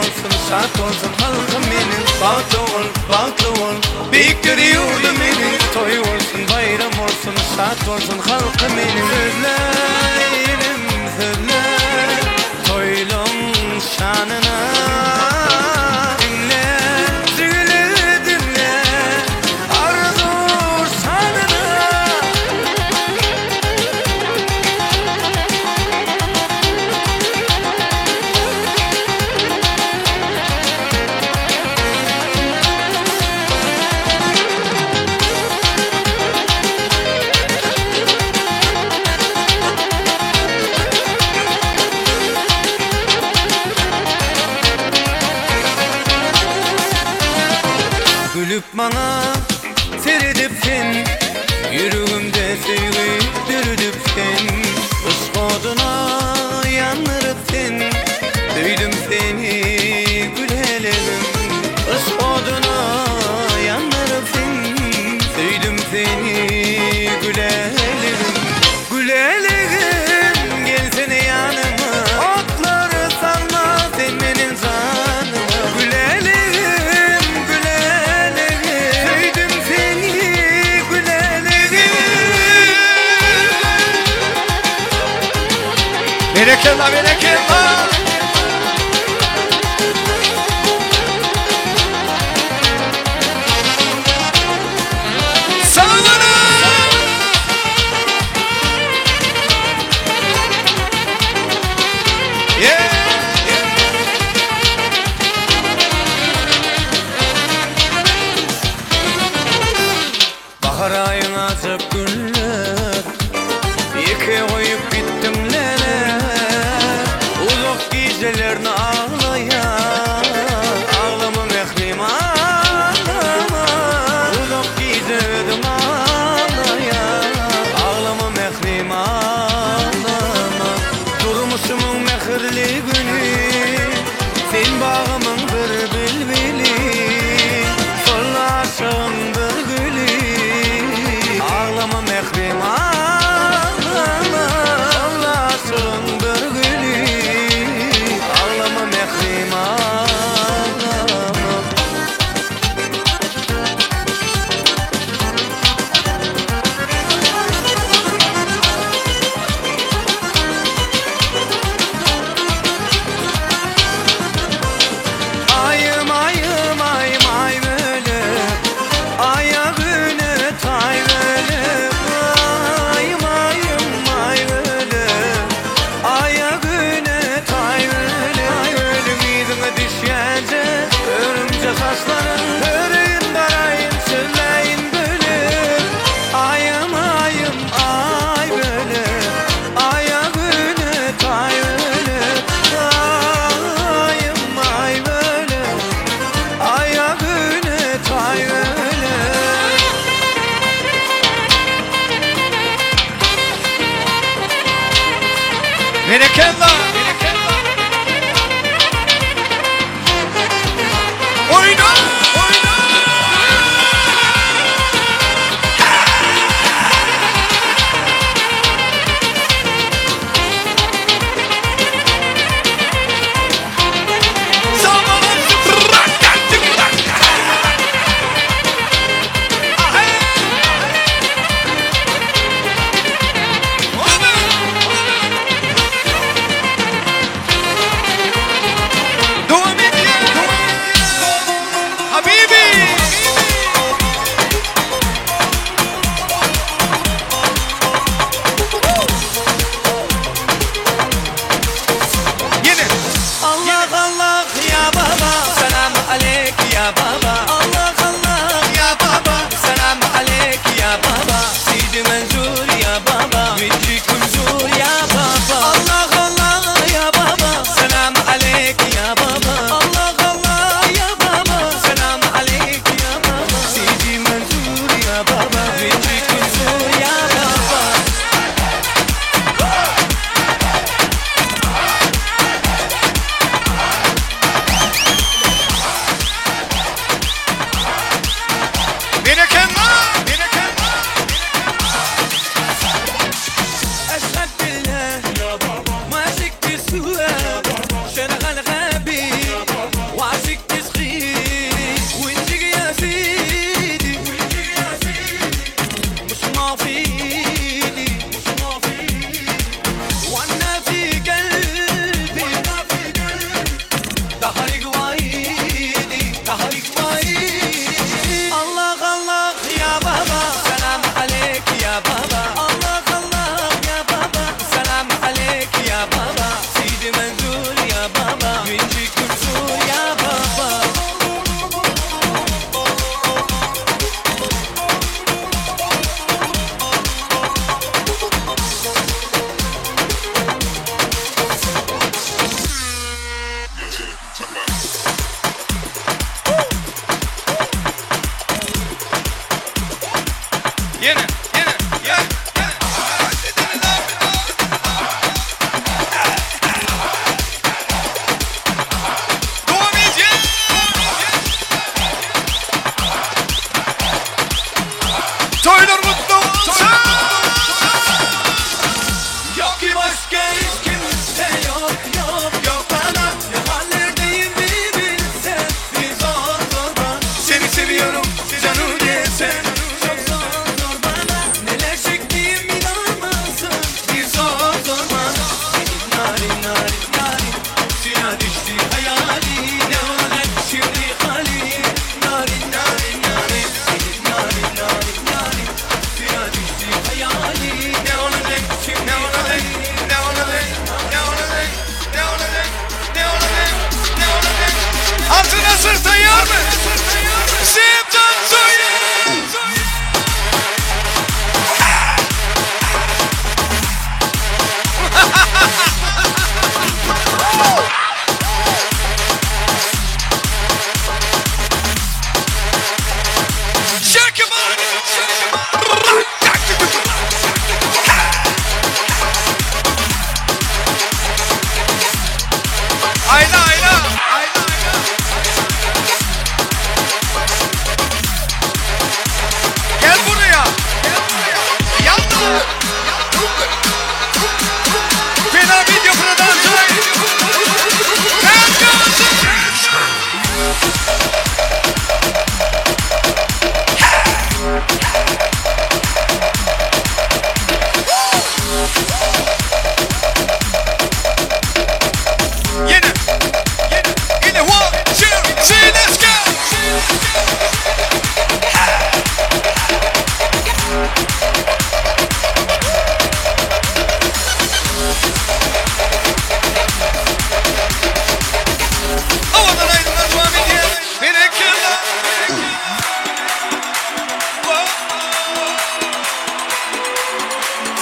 bolsun, şat bolsun halkym meniň Bagtly bol, bagtly bol, beýikdir ýurdum meniň Toý bolsun, baýram bolsun, şat bolsun halkym meniň Sözle ilim, sözle, toýlaň şanyna Diňle, jigili diňle, arzuw şanyna. Gülüp maňa seredip sen, Ýüregimde söýgi döredip sen, Yşk oduna ýandyryp sen, Söýdüm seni gülelegim. Yşk oduna ýandyryp sen, Söýdüm seni gülelegim. Gülelegim gelsene ýanyma, Otlary salma sen meniň janyma. Gülelegim, gülelegim, Söýdüm seni gülelegim. Berekella, berekella! Sag bolun! Yeah! Bahar aýyň ajap günler, Ýeke goýup gitdiň lele. Uzak gijelerni aglaýan, Aglama mährim aglama. Uzak gije özüň aglaýan, Aglama mährim aglama. Durmuşymyň mähirli güni, Sen bagymyň bir bilbili, Sol aşygyň bir güli. Aglama mährim aglama, Sol aşygyň bir güli. Aglama mährim aglama. Aýym aýym aýym aý bölek, Aýa güne taý bölek. Aýym aýym aý bölek, Aýa güne taý bölek. Aý bölek yzyňa düşýänje, Örümje saçlaryň höreýin garaýyn sözläýin bölek. Aýym aýym aý bölek, Aýa güne taý bölek. Aýym aý bölek, Aýa güne taý bölek. Berekella! Oýna! Oýna! Sag bolun! Dowam edýär! Habibi! Ýene! Allah Allah ya baba, Salam aleyk ya baba. Allah Allah ya baba, Salam aleyk ya baba. Sidi Mansur ya baba, Müjik Mansur ya baba. Allah Allah ya baba, Salam aleyk ya baba. Allah Allah ya baba, Salam aleyk ya baba. Sidi Mansur ya baba, Müjik Mansur ya baba. Berekella! Berekella!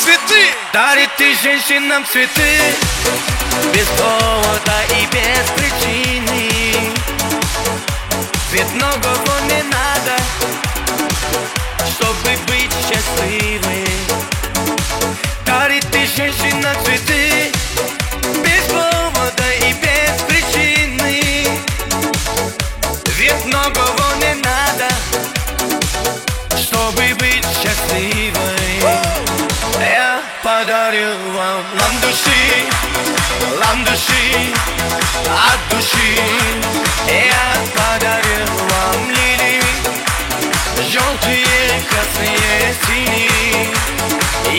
Цветы! Дарит ты женщинам цветы без повода и без причины. Ведь многого не надо, чтобы быть счастливой. Дарит ты женщинам цветы без повода и без причины. Ведь многого не надо, чтобы быть счастливой. Я подарю вам ландыши, ландыши от души. Я подарю вам лилии, желтые, красные, синие.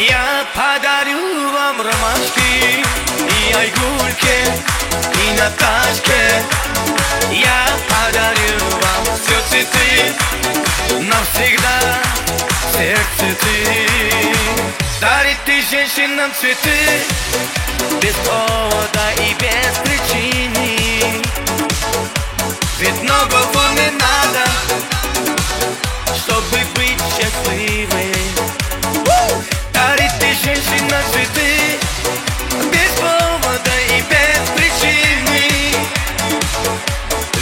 Я подарю вам ромашки и айгульке, и Наташке. Я подарю вам все цветы, навсегда в сердце ты. Дарит ты женщинам цветы без повода и без причины. Ведь многого не надо, чтобы быть счастливой. Дарит ты женщинам цветы без повода и без причины.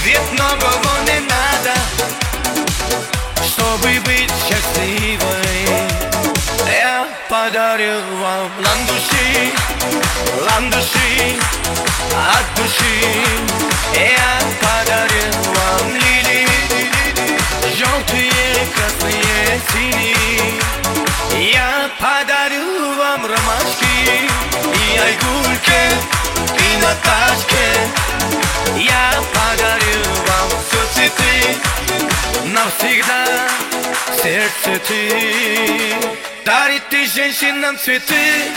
Ведь многого не надо, чтобы быть счастливой. Я подарю вам ландыши, ландыши от души. Я подарю вам лилии, желтые, красные, синие. Я подарю вам ромашки и айгульке, и Наташке. Я подарю вам все цветы, навсегда в сердце ты. Дарит ты женщинам цветы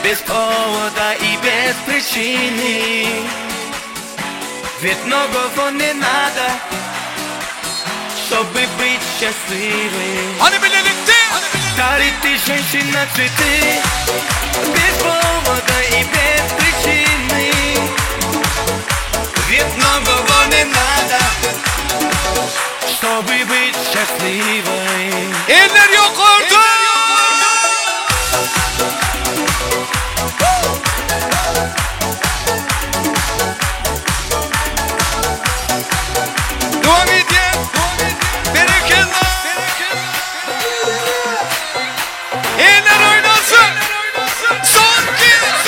без повода и без причины. Ведь многого не надо, чтобы быть счастливой. Hadi birlikte! Дарит ты женщина цветы без повода и без причины. Ведь многого не надо, чтобы быть счастливой. Eller yukarıda! Devam edin. Berekella. Eller oynasın. Son iki, üç,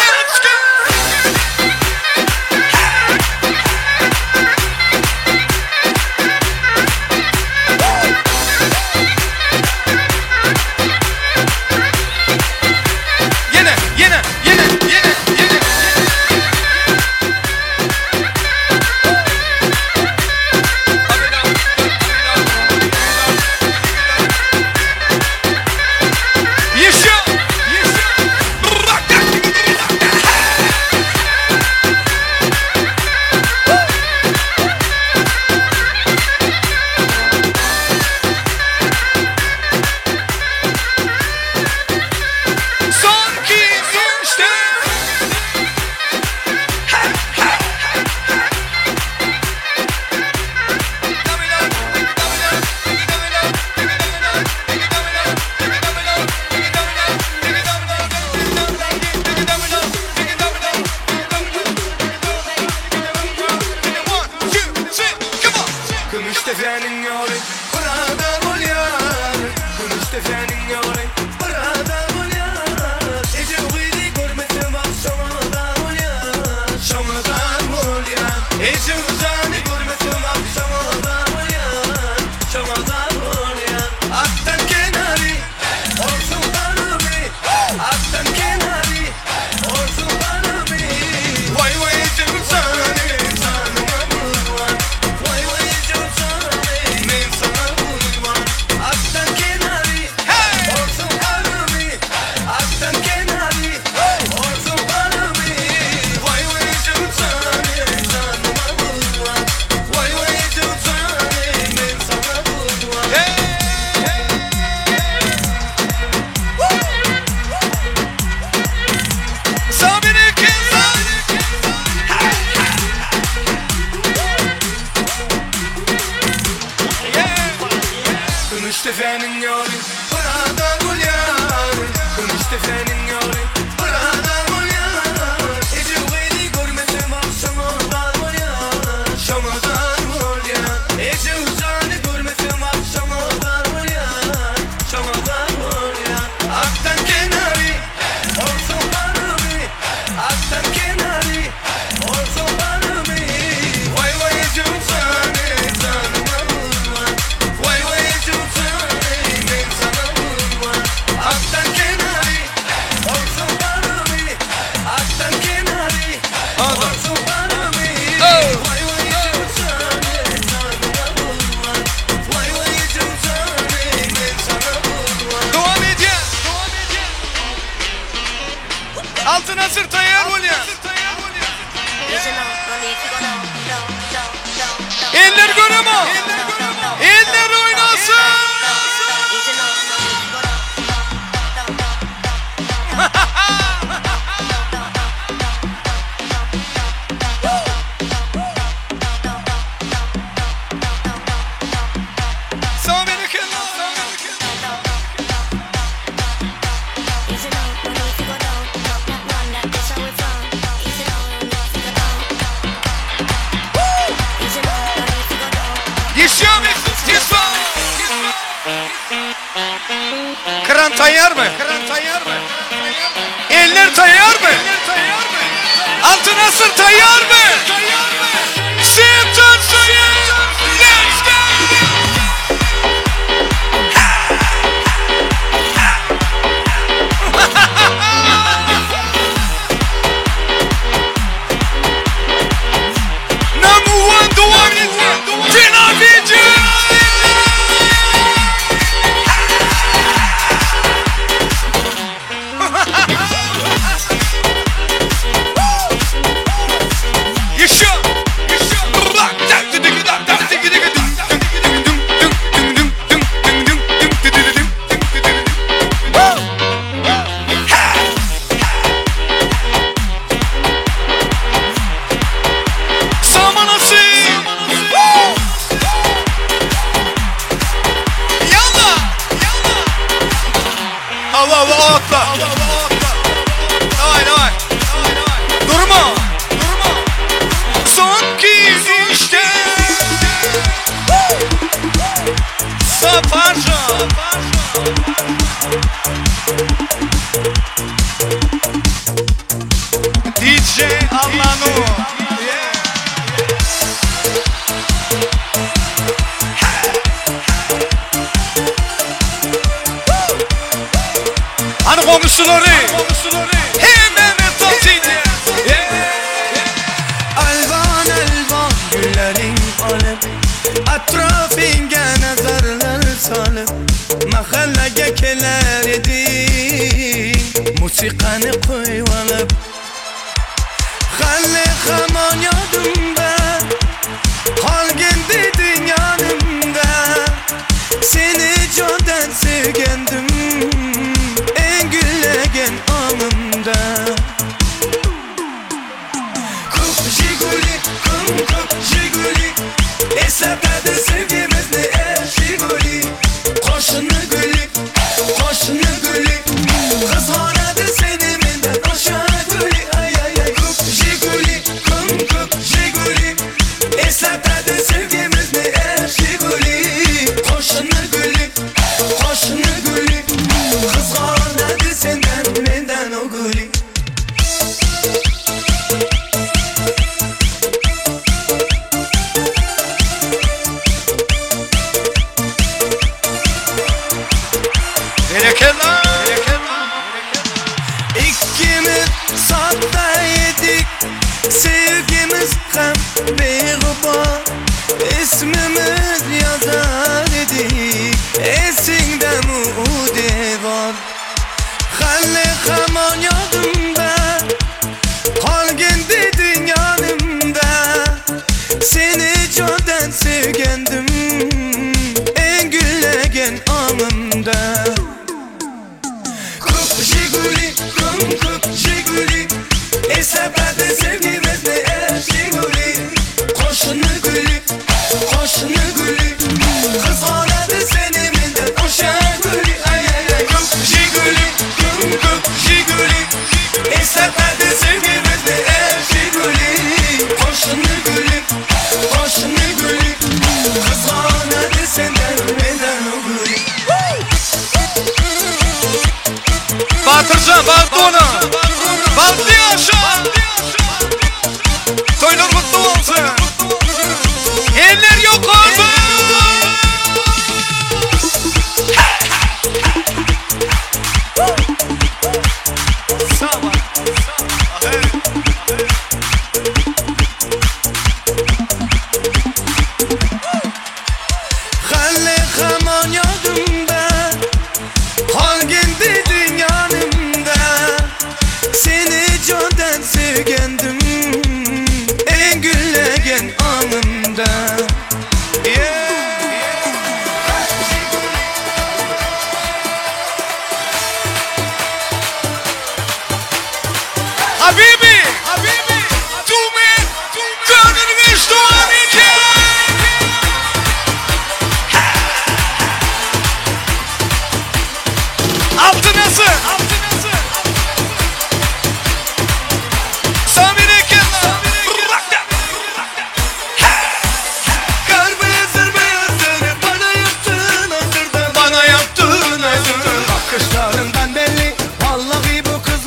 Altyn asyr taýýar bolýar. Eller göremok. Eller oýnasyn. Sag berekella. Kran taýýarmy? Eller taýýarmy? Altyn asyr taýýarmy? Septan söýen! Let's go! Number one dowam etdi. Tenafiji! Еще! Samanasy! Ýalla! Hawa, hawa, atla! Daway, daway! Durma! Durma! Soňky işde! Saparjan! DJ Allanur! Hany goňşulary? Hemmämiz tans edýäs! Alwan alwan gülleriň alyp Atrafyňa nazarlar salyp Mahallaga kelar eding Musiqani qo'yib olib Hali hamon yodimda Qolgin deding yonimda Seni jondan sevgandim Eng gullagan ongimda Ko'p Jiguli, kum ko'p Jiguli Eslatadi sevgimizni er Jiguli Qoshini guli, qoshini guli Qizg'onadi seni mendan o'sha guli Ay ay ay ko'p Jiguli, kum ko'p Jiguli Eslatadi sevgimizni er Jiguli Qoshini guli, qoshini guli Qizg'onadi sendan mendan o guli. Berekella! Ikkimiz sodda edik Sevgimiz ham beg'ubor Ismimiz yozar edik Esingdami u devor Hali hamon yodimda Qolgin deding yonimda Seni jondan sevgandim Eng gullagan ongimda Ko'p Jiguli, kum ko'p Jiguli Eslatadi sevgimizni er Jiguli Qoshini guli, qoshini guli Qizg'onadi seni mendan o'sha guli Ay ay ay ko'p Jiguli, kum ko'p Jiguli Eslatadi sevgimizni er Jiguli Qoshini guli, qoshini guli Qizg'onadi sendan mendan u guli. Batyrjan, bagtly Bagtly ýaşa! Toýlar gutly bolsun! Eller ýokarda! Sag Hali hamon yodimda Qolgin deding yonimda Seni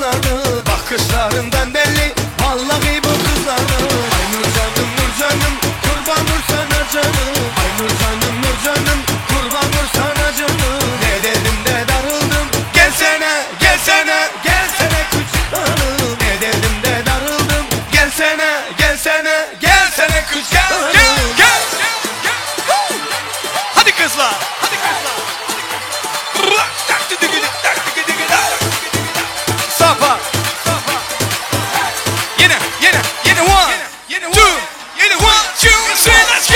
kızlardı Bakışlarından belli Vallahi bu kızlardı Ay Nurcanım Nurcanım Kurban dur sana canım Ay Nurcanım Nurcanım Kurban dur sana canım Ne dedim de darıldım Gelsene gelsene gelsene küçük hanım Ne dedim de darıldım Gelsene gelsene gelsene küçük Gel hanım gel gel. Hadi kızlar. Hadi kızlar. Safa. Safa. Yine yine yine one. Yine two. Yine one two three let's go.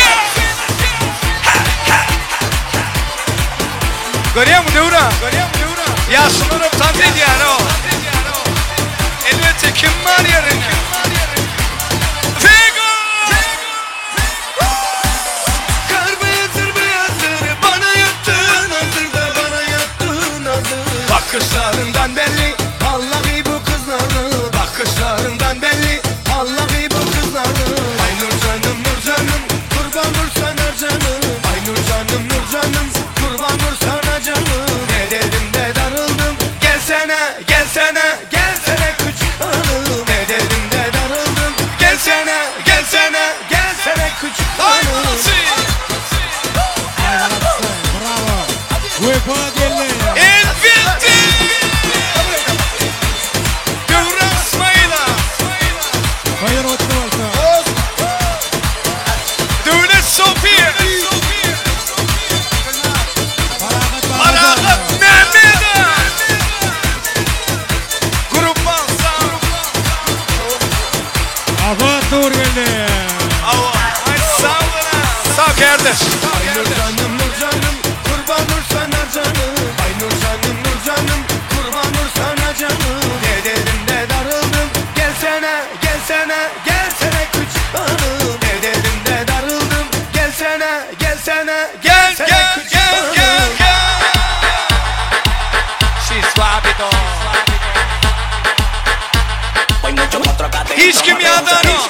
Görüyor musun Devran? Görüyor musun Devran? Yaşlılarım tam edýär o. Elbetde kim var yerine? Fego! Kar beyazdır beyazdır bana yattın hazır da bana yattın hazır Bakışlarından belli vallahi bu kızlardı Bakışlarından belli vallahi bu kızlardı Ay Nurcanım Nurcanım kurban dur sana canım Ay Nurcanım Nurcanım kurban dur sana canım Ne dedim de darıldım gelsene gelsene gelsene küçük hanım Ne dedim de darıldım gelsene gelsene gelsene küçük hanım Bravo. Wepa geldi. Elbette! Devran İsmaila! Hayır otlu olsa. Devlet Sofi! Paragat Paragat Mehmet'e! Grup Balsa! Abat dur geldi. Ava! Ay sağ olun ha! Sağ kardeş! Ay Nurcanım Nurcanım kurban dur sana canım Ay Nurcanım Nurcanım kurban dur sana canım Ne dedim de darıldım gelsene gelsene gelsene küçük hanım Ne dedim de darıldım gelsene gelsene Gel gelsene gel küçük gel hanım gel gel! She's suavito. Hiç kim yadan o.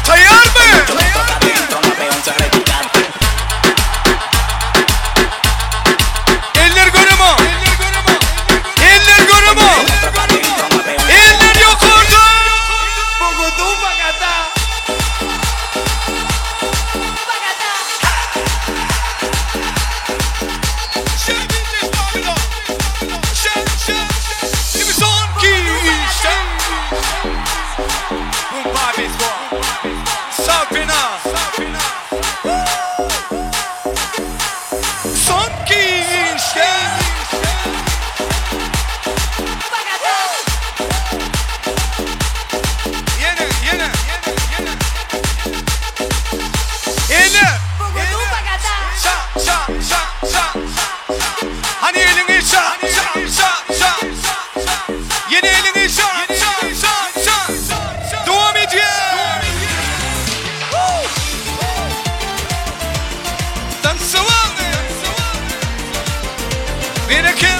Tayyar mı? Eller görümü. Eller görümü. Eller yok orada. Son ki işte. Yine yine yine yine. Eller. Şa şa şa şa. Hani elini şa şa şa şa. Yeni elini şa şa şa şa. Devam ediyor. Dansı var. Bereket.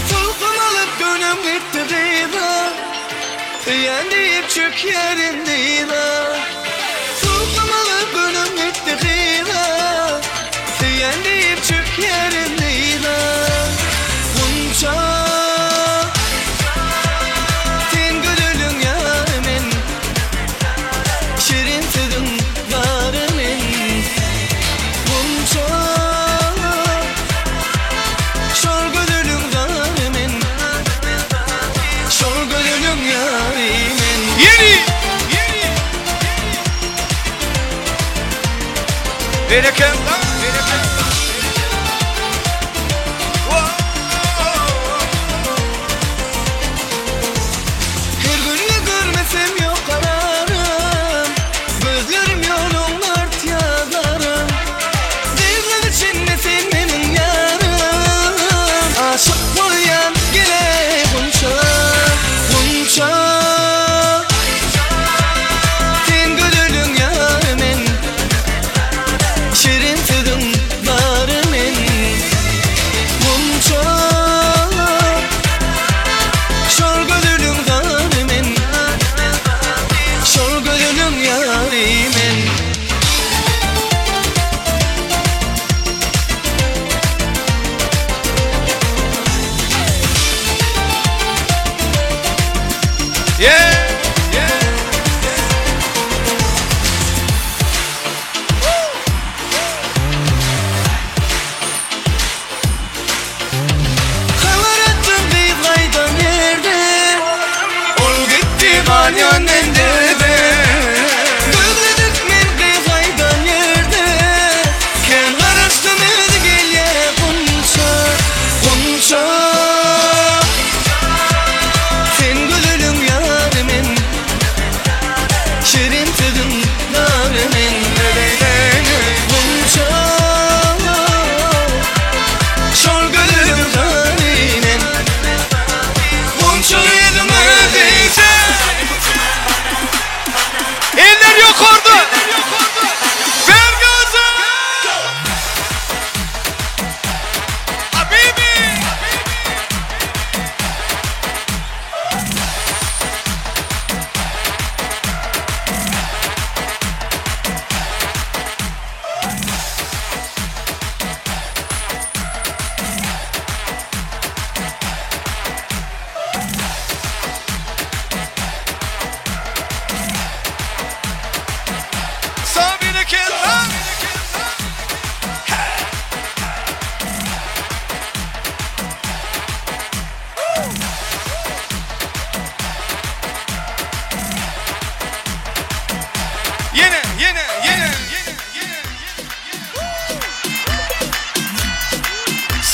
Sultan alıp gönlüm gitti gıyda Yen deyip çık yerin diyda Sultan alıp gönlüm gitti gıyda Yen deyip çık yerin diyda Bunca Sen gönlün yarımın Şirin sözün varımın Bunca Şol gönlün zalimin Şol gönlün yarimin Yeni. Yeni. Bereket. Bereket. Her gün ne görmesem yok kararım Gözlerim yolun art yazarım Devlet içinde sen benim yarım Aşık bolyan gele gunça Gunça Sen gönlün yarımın Şirin sözün.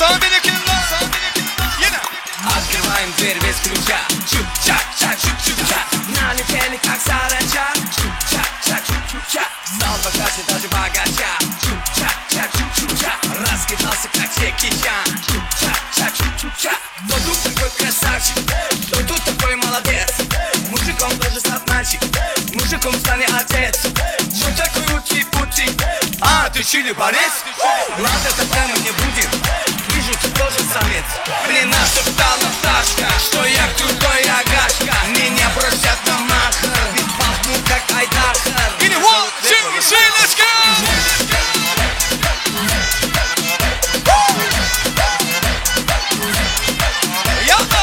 Sana berekella. Yine. Открываем дверь без ключа. Чук-чак-чак, чук-чук-чак. Налетели как саранча. Чук-чак-чак, чук-чук-чак. Стал богаче даже богача. Чук-чак-чак, чук-чук-чак. Раскидался как Джеки Чан. Чук-чак-чак, чук-чук-чак. Кто тут такой красавчик? Кто тут такой молодец? Мужиком должен стать мальчик. Мужиком станет отец. Что такое ути-пути? А, ты чили борец? Ладно, тогда мы не будем. Вижу, ты тоже самец. Мне нашептала пташка, что я крутой агашка. Меня просят на махар, ведь пахну как айдахар. Yine one, two, three, let's go! Yalla!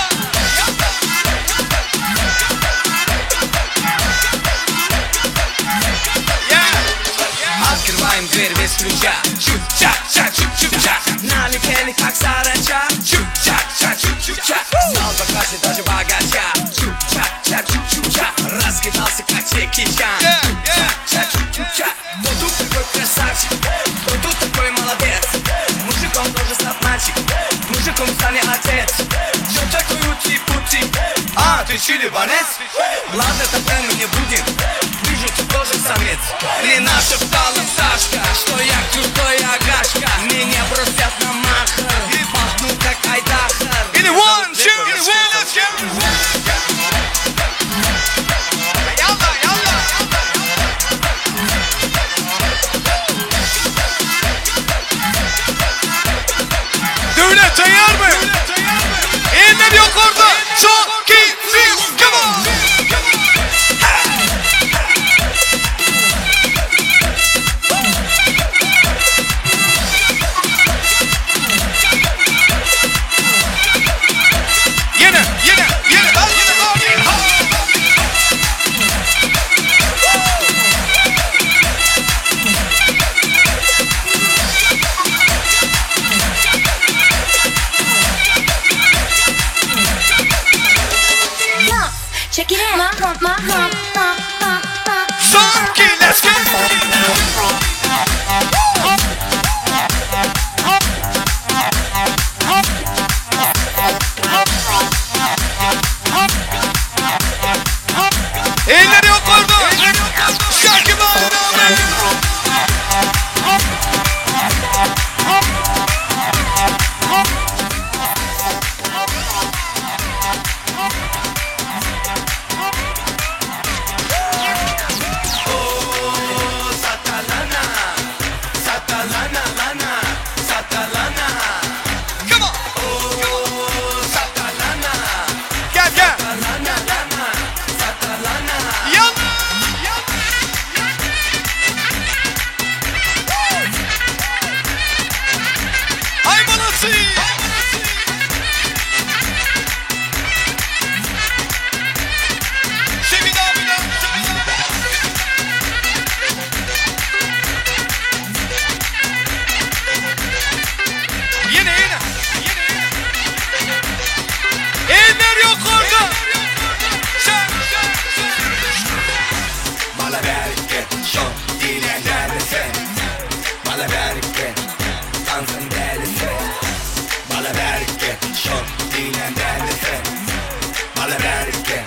Yeah! Открываем дверь без ключа. Чук-чак-чак, чук-чук-чак. Налетели как саранча. Чук-чак-чак, чук-чук-чак. Стал богаче даже богача. Чук-чак-чак, чук-чук-чак. Раскидался как Джеки Чан. Yeah, yeah. Чук-чак, чук-чук-чак. Кто тут такой красавчик? Кто тут такой молодец? Мужиком должен стать мальчик. Мужиком станет отец. Что такое ути-пути? А, ты чили борец? Ладно, тогда мы не будем. Вижу, ты тоже самец. Мне нашептала пташка, что я крутой агашка. Меня просят на махар, и пахну как айдахар. Yine one, two, three, let's go! Yalla, yalla! Döwlet taýýar mı? Eller ýokarda. Son, iki, bir, come on! Yine, yine, yine, yine, yine. Ha! Check it out. My hump, my hump, hump, hump, hump. Son, iki, let's go! Eller ýokarda. Şakir abi. Satalana, satalana, lana, satalana. Come on. Oh, satalana, Gel gel. lana, lana, satalana. Yalla. Ay balası. Sevin abi Yine yine. Yine yine. Eller yukarıda. Sen sen sen. Bana bereket, şok dile delisi. Bana bereket, dansın delisi. Bana bereket, şok dile delisi. Bana bereket,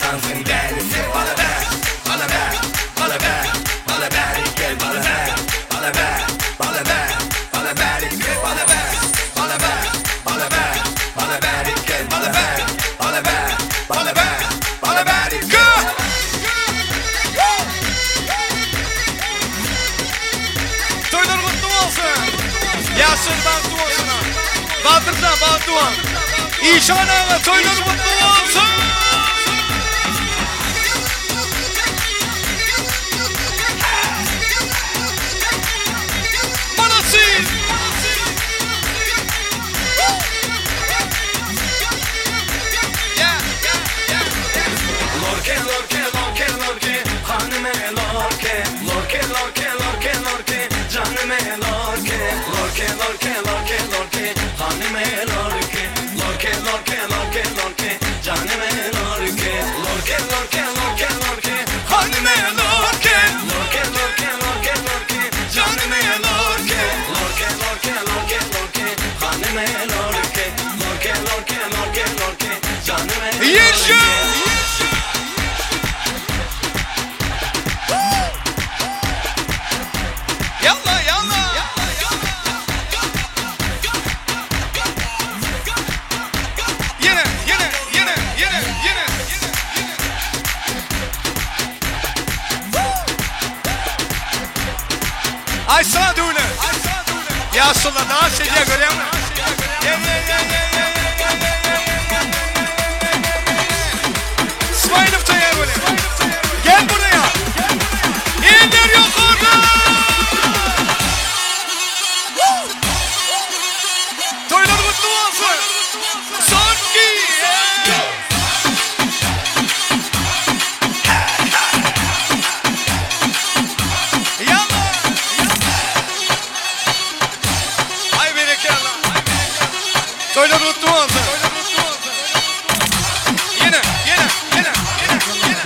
dansın delisi. Bana ber, bana ber, bana ber, bana bereket, bana ber, bana ber, bana ber, bana bereket, bana ber, bana ber, bana ber, bana bereket, bana ber, bana ber, bana ber, bana bereket. Toýlar gutly bolsun. Ýaşyl bagtly bolsun. Batyrdan bagtly bol. Işan aga toýlar gutly bolsun. Manasy. Yeah, yeah, yeah, yeah. Lorke, lorke, lorke, lorke, hanıme lorke. Lorke, lorke, lorke, lorke, canıme lorke. Lorke, lorke, lorke, lorke, hanıme lorke. Lorke, lorke, lorke, lorke, canıme lorke. Lorke, lorke, lorke, lorke, Hanıme lorke. lorke, lorke, lorke, lorke, canıme lorke. Lorke, lorke, lorke, lorke, hanıme Ýaşulylar naz edýär görýäňmi? Ýe ýe ýe ýe ýe ýe ýe ýe ýe Ismaýylow taýýar bolýar. Gel buraya. Eller ýokarda! Toýlar gutly bolsun! Son ki! Ýalla! Aý berekella! Toýlar gutly bolsun! Ýene, ýene, ýene, ýene, ýene.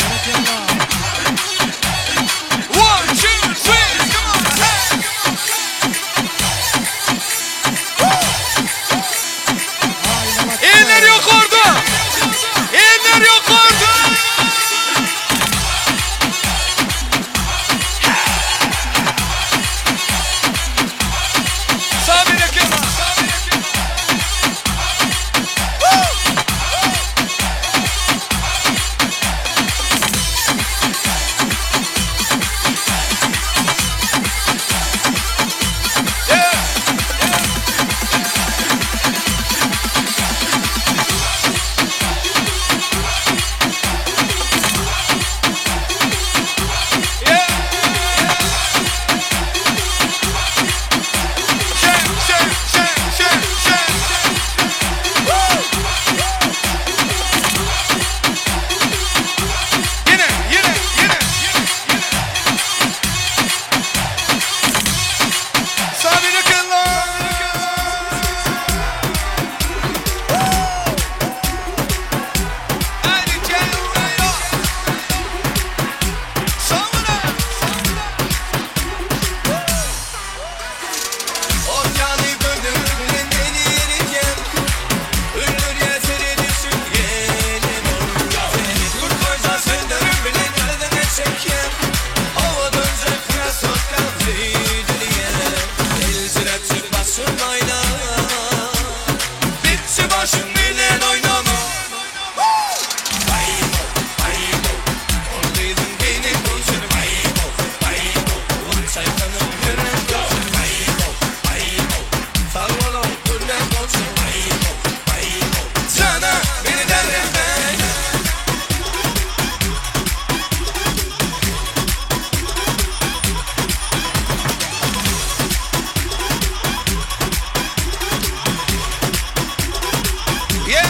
One, two, three, come on! Hey! Eller ýokarda! Eller ýokarda! Sag berekella! Yeah! Yeah! Shake, shake, shake, shake, shake. Woo! Ýene, ýene, ýene, ýene, ýene. Sag berekella! Woo! Hadi gel buraya. Sağına. Ocağını böldürün beni yereceğim Öldür seredilsin gelin Kurtulacağız söndürün beni nereden çekeyim Hava dönecek krasotka zeydiriye El sürekli başım ayna Bitsi başım bile oynama Aybo, aybo Olduydun beni bulsun Aybo, aybo Sayfanın gören olsun Aybo, aybo Sağ olun güllen olsun Aybo, aybo Sana beni delirtme. Yeah!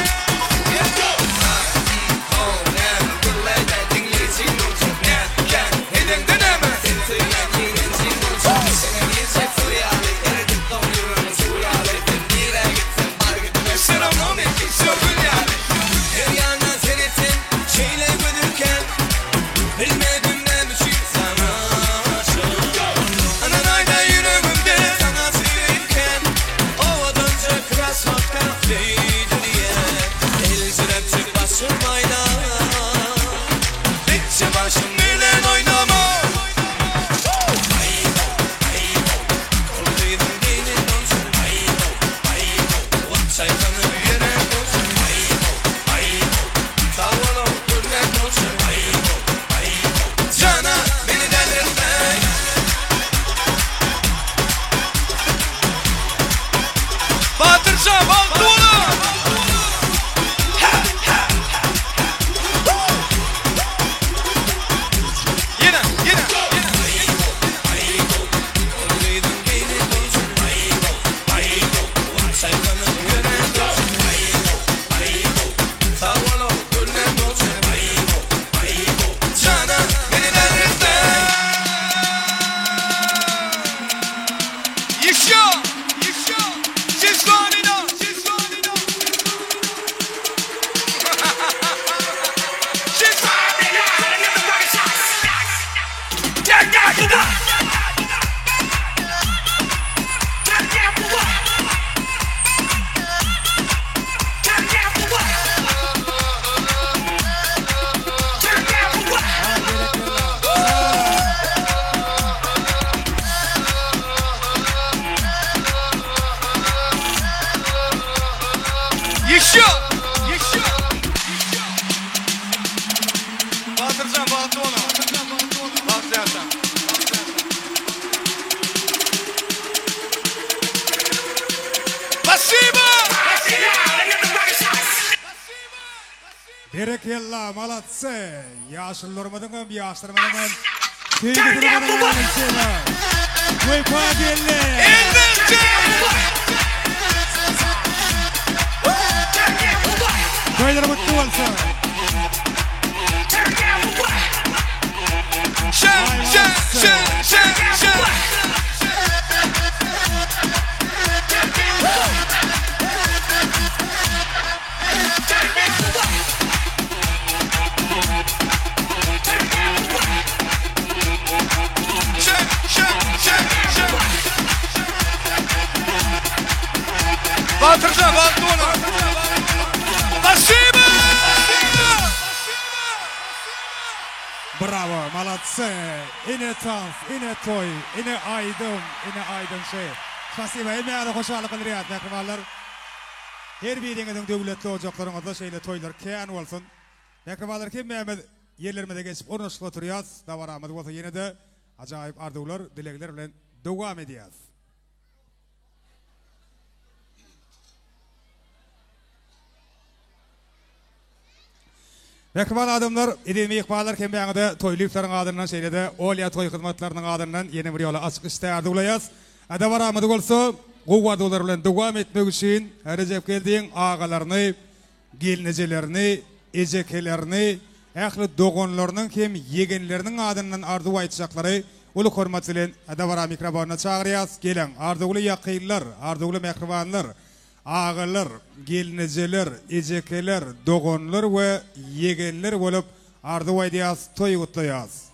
Her yana seyrettim şeyle gözürken Bilmedim ne biçim sana Anan ayda yüreğimde sana söyleyken Ovadanca krasotka zeydiriye El sürepçi başım ayna Bitçe başım bile oynama Aybo, aybo Olduydum gelin olsun Aybo, aybo Sayfanı yere olsun Aybo, aybo Sağ olun güllen olsun Aybo, aybo Cana beni delirtme. Batyrjan, bagtly boluň! Ýene, ýene, ýene. Olduydum gelin olsun Aybo, aybo Sayfanı yere olsun Aybo, aybo Sağ olun güllen olsun Aybo, aybo Cana beni delirtme. Еще! Еще! Сезонина! Сезонина! Еще! Еще! Batyrjan, bagtly boluň. Bagtly ýaşa. Spasibo! Berekella malatsy ýaşulularymyzyň hem ýaşlarymyzyň hem söýgüsini gazanan Şeba Wepa geldi. Elbetde! Toýlar gutly bolsun. Şen şen şen şen şen. Şen şen şen şen. Batyrjan bagtly boluň. Spasibo! Bravo malatsy ine tans ine toý ine aýdym ine aýdymçy Spasibo hemmäňize hoşallyk bildirýäs mähribanlar. Her biriňiziň döwletli ojaklaryňyzda şeýle toýlar kän bolsun. Mähribanlar hemmämiz ýerlerimize geçip ornaşyp oturýas. Dabaramyz bolsa ýene-de ajaýyp arzuwlar, dilegler bilen dowam edýäs. Mähriban adamlar, eziz myhmanlar hemmäňize Toýlyýewleriň adyndan şeýle-de Olýa toý hyzmatlarynyň adyndan ýene bir ýola açyk işdä arzuwlaýas. Dabaramyzy bolsa gowy arzuwlar bilen dowam etmek üçin Rejepgeldiň agalaryny, gelnejelerini, ejekelerini, ähli doganlarynyň hem ýegenleriniň adyndan arzuw aýtjaklary uly hormat bilen dabara mikrofonyna çagyrýas. Geliň, arzuwly ýakynlar, arzuwly mähribanlar, Agalar, gelnejeler, ejekeler, doganlar we ýegenler bolup arzuw aýdýas, toý gutlaýas.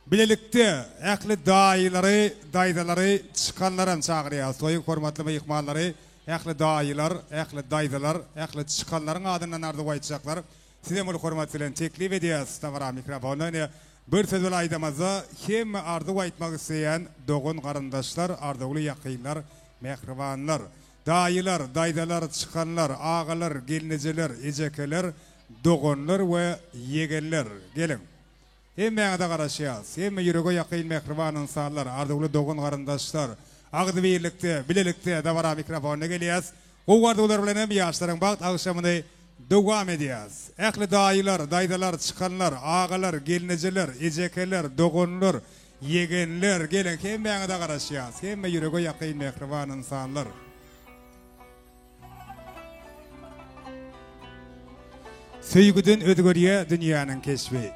Bilelikde ähli daýylary, daýzalary, çykanlaram çagyrýas. Toýuň hormatly myhmanlary, ähli daýylar, ähli daýzalar, ähli çykanlaryň adyndan arzuw aýtjaklar. Sizem uly hormat bilen teklip edýäs dabara mikrofona ine bir söz bilen aýdamazda hemme arzuw aýtmak isleýän dogan garyndaşlar, arzuwly ýakynlar, mähribanlar. Daýylar, daýzalar, çykanlar, agalar, gelnejeler, ejekeler, doganlar we ýegenler, geliň! Hemmäňize garaşýas. Hemme ýürege ýakyn mähriban ynsanlar, arzuwly dogan-garyndaşlar, agzybirlikde, bilelikde dabara mikrofonyna gelýäs. Gowy arzuwlar bilen hem ýaşlaryň bagt agşamyny dowam edýäs. Ähli daýylar, daýzalar, çykanlar, agalar, gelnejeler, ejekeler, doganlar, Ýegenler, geliň hemmäňize garaşýas. Hemme ýürege ýakyn mähriban ynsanlar. Söýgüden özgerýä dünýäniň keşbi.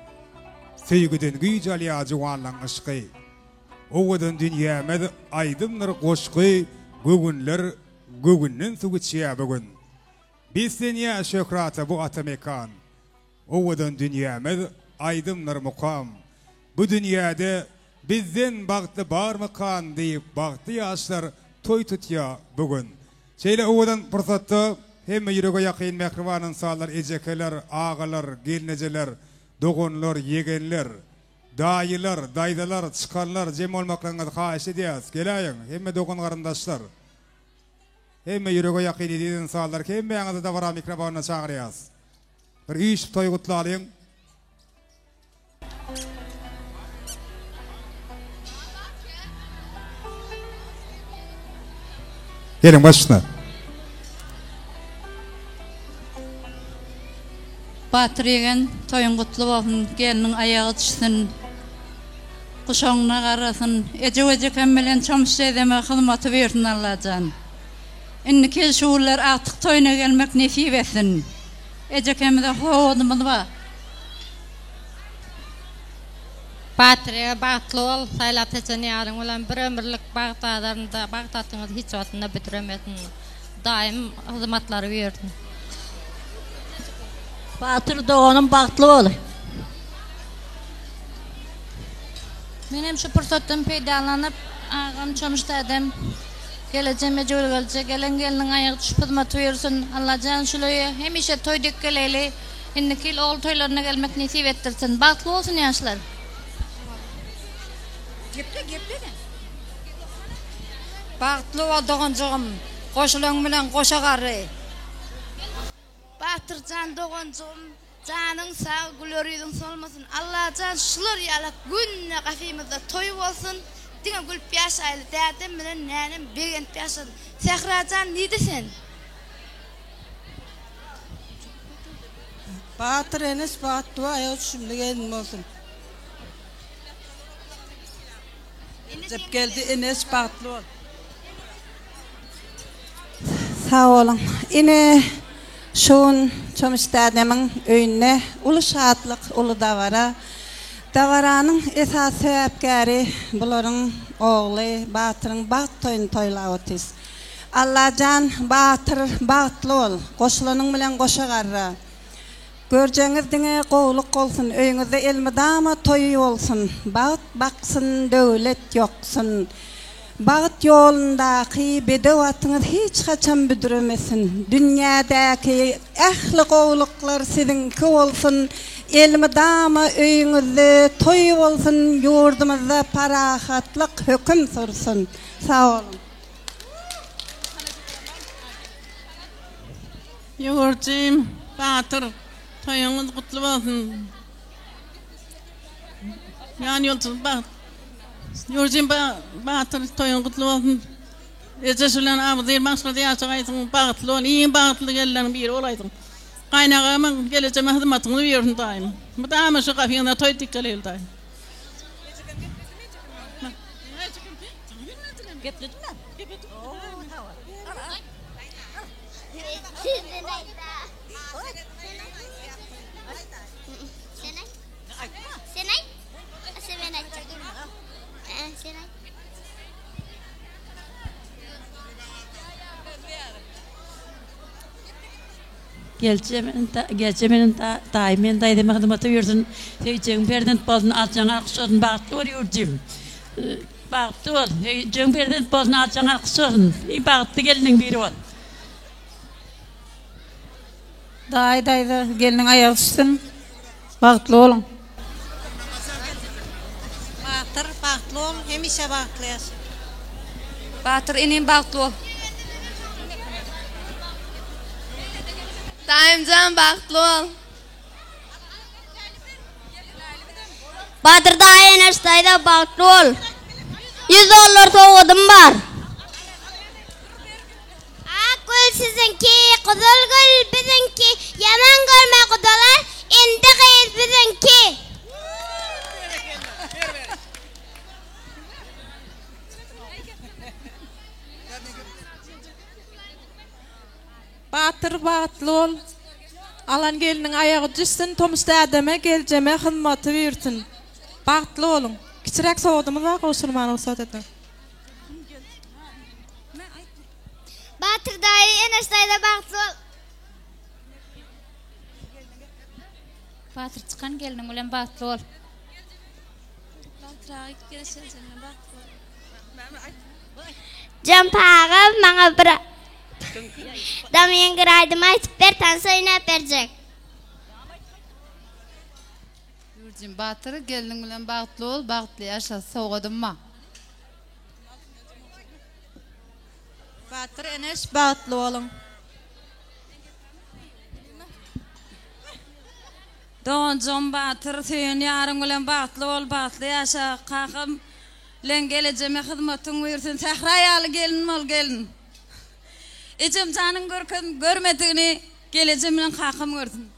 Söýgüden güýç alýa juwanlaň yşky. Owadan dünýämiz aýdymdyr goşgy Göwünler göwünden suw içýä bu gün. Beslenýä şöhrata bu ata mekan. Owadan dünýämiz aýdymdyr mukam. Bu dünýäde bizden bagtly barmykan diýip bagtly ýaşlar toý tutýa bu gün. Şeýle owadan pursatda hemme ýürege ýakyn mähriban ynsanlar ejekeler, agalar, gelnejeler, doganlar, ýegenler, daýylar, daýzalar, çykanlar jem bolmaklygyňyzy haýyş edýäs. Geläýiň hemme dogan garyndaşlar. Hemme ýürege ýakyn eziz ynsanlar hemmäňizi dabara mikrofonyna çagyrýas. Bir üýşüp toý gutlalyň. Geliň baş üstüne. Batyr ýegen toýuň gutly bolsun gelniň aýagy düşsün guşagyna garasyn eje we jekem bilen Çomuş teyzeme hyzmaty buýursyn Allajan indiki şu günler agtyk toýuna gelmek nesip etsin ejekemize sowgadymyz bar. Batyr ýege bagtly bol, saýlap seçen ýaryň bilen bir ömürlik bagt bazarynda bagt atyňyz hiç wagtynda büdremesin. Daýym hyzmatlary buýursyn. Batyr doganym bagtly bol. Menem şu pursatdan peýdalanyp agam Çomuş dädem gelejem Ejegülgelje gelen gelniň aýagy düşüp hyzmaty buýursyn. Allajan şul öýe hemişe toý dek geleýli. Indiki ýyl ogul toýlaryna gelmek nesip etdirsin. Bagtly bolsun ýaşlar. Geple geple sen. Bagtly bol doganjygym. Goşulaň bilen goşa garry. Batyrjan doganjygym janyň sag güler ýüzüň solmasyn Allajan şular ýalak günde gapymyzda toý bolsun diňe gülüp ýaşaýly dädem bilen nänem begenip ýaşasyn Sährajan nide sen. Batyr Enes bagtly we aýagy düşümli gelin bolsun. Jepgeldi Enes bagtly bol. Sag boluň. Ine, şu gün Çomuç dädemiň öýünde uly şatlyk, uly dabara. Dabaranyň esasy sebäpkäri bularyň ogly Batyryň bagt toýuny toýlap otyrys. Allajan Batyr bagtly bol, goşulanyň bilen goşa garra. Görjegiňiz diňe gowulyk bolsun, öýüňizde elmydama toý bolsun, bagt baksyn, döwlet ýoksun. Bagt ýolundaky bedew atyňyz hiç haçan büdremesin. Dünýädäki ähli gowulyklar siziňki bolsun, elmydama öýüňizde toý bolsun, ýurdumyzda parahatlyk höküm sürsün. Sag boluň. Ýowurjym, Batyr, toýuňyz gutly bolsun. Ýan ýoldaşyň bagt. Ýowurjym, Batyr, toýuň gutly bolsun. Ejeş bilen agzybir maşgalada ýaşagaýsyň, bagtly bol, iň bagtly gelinleriň biri bolaýsyň. Gaýynagama, gelejeme hyzmatyňyzy buýursyn daýym. Mydama şu gapyňyzda toý dikeleýli daýym. Gelje meniň daýym men daýzama hyzmata ýörsün söýjegiň perzent bolsun aljaň alkyş bolsun bagtly bol ýurjym bagtly bol söýjegiň perzent bolsun aljaň alkyş bolsun iň bagtly gelniň biri bol. Daýy daýza gelniň aýagy düşsün bagtly boluň. Batyr bagtly bol hemişe bagtly ýaşa. Batyr inim bagtly bol. Daýymjan bagtly bol. Batyr daýy Eneş daýza bagtly bol. Ýüz dollar sowgadym bar. Ak gül siziňki, gyzyl gül biziňki, Ýaman görme gudalar, indi gyz biziňki. Batyr bagtly bol. Alan gelniň aýagy düşsün, Tomus dädeme, geljeme hyzmaty buýursyn. Bagtly boluň. Kiçiräk sowgadymyz bar, gowşurmaga rugsat ediň. Batyr daýy Eneş daýza bagtly bol. Batyr çykan gelniň bilen bagtly bol. Batyr aga Eneş geljeň bilen bagtly bol. Jompa aga maňa bir dam ýeňgir aýdym aýtyp ber tans oýnap berjek. Ýurjin Batyr gelniň bilen bagtly bol bagtly ýaşa sowgadym ba. Batyr Eneş bagtly boluň. Doganjygym Batyr söýen ýaryň bilen bagtly bol bagtly ýaşa kakam bilen gelejeme hyzmatyň buýursyn sähra ýaly gelin bol gelin ejemjanyň görken görmedigini gelejem bilen kakam görsün.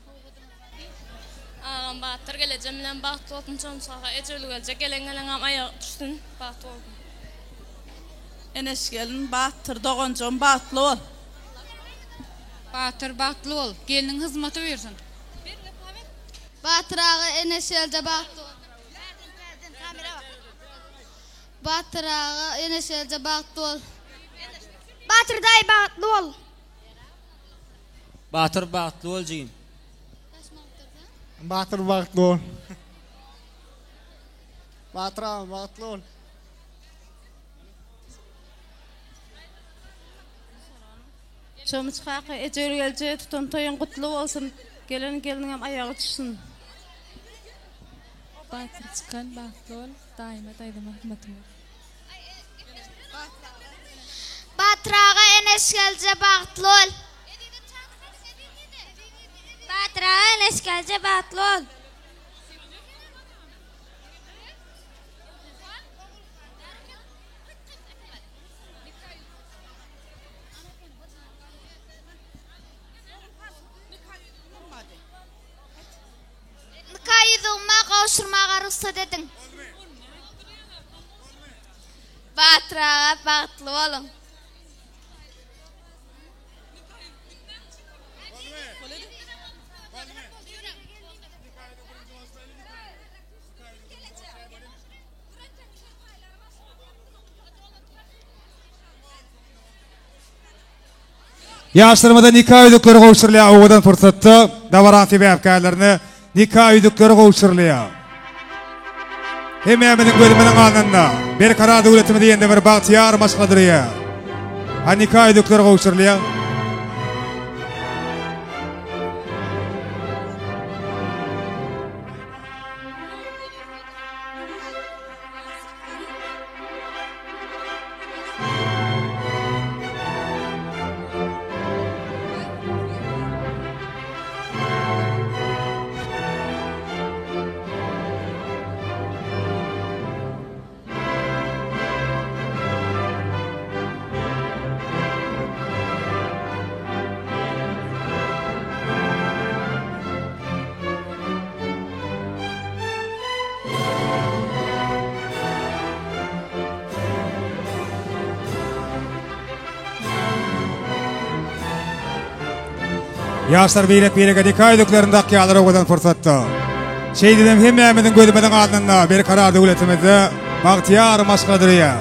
Agam Batyr gelejem bilen bagtly bolsun Çomçy kaka ejewli geljek gelen geleňem aýagy düşsün bagtly bolsun. Eneş gelin Batyr doganjygym bagtly bol. Batyr bagtly bol gelniň hyzmaty buýursyn. Batyr aga Eneş gelje bagtly bol. Batyr aga Eneş gelje bagtly bol. Batyr daýy bagtly bol. Batyr bagtly bol jigim. Batyr bagtly bol. Batyr agam bagtly bol. Çomuç kaka Ejegül gelje tutan toýuň gutly bolsun gelen gelniňem aýagy düşsün. Batyr çykan bagtly bol daýyma daýzama hyzmatyň bolsun. Batyr aga Eneş gelje bagtly bol. Batyr aga Eneş gelje bagtly bol. rugsat ediň. Batyr aga bagtly boluň. Ýaşlarymyza nika ýüzükleri gowşurylýar owadan pursatda dabaranyň sebäpkärlerine nika ýüzükleri gowşurylýar. Hemmämiziň gözümiziň alnynda Berkarar döwletimiz ýene bir bagtyýar maşgala durýar. Ha nika ýüzükleri gowşurylýar. Ýaşlar birek-birege nika ýüzüklerini dakýarlar owadan pursatda. Şeýdibem hemmämiziň gözümiziň alnynda berkarar döwletimizde bagtyýar maşgala durýar.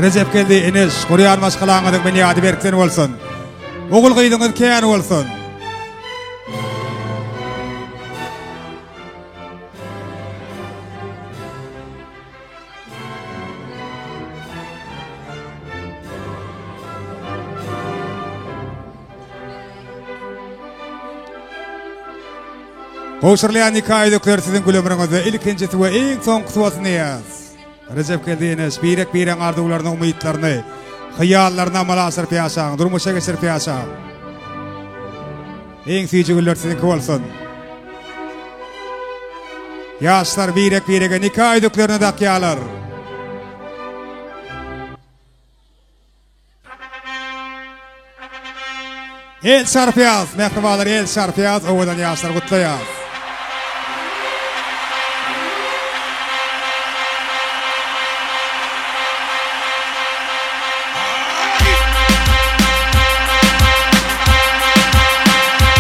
Rejepgeldi Eneş, gurýan maşgalaňyzyň binýady berkden bolsun. Ogul-gyzyňyz kän bolsun. Gowşurylýan nika ýüzükleri siziň gül ömrüňizde ilkinjisi we iň soňkusy bolsun diýýäs. Rejepgeldi Eneş, birek-biregiň arzuwlaryny, umytlaryny, hyýallaryny amala aşyryp ýaşaň, durmuşa geçirip ýaşaň. Iň süýji güller siziňki bolsun. Ýaşlar birek-birege nika ýüzüklerini dakýarlar. El çarpýas, mähribanlar el çarpýas, owadan ýaşlary gutlaýas.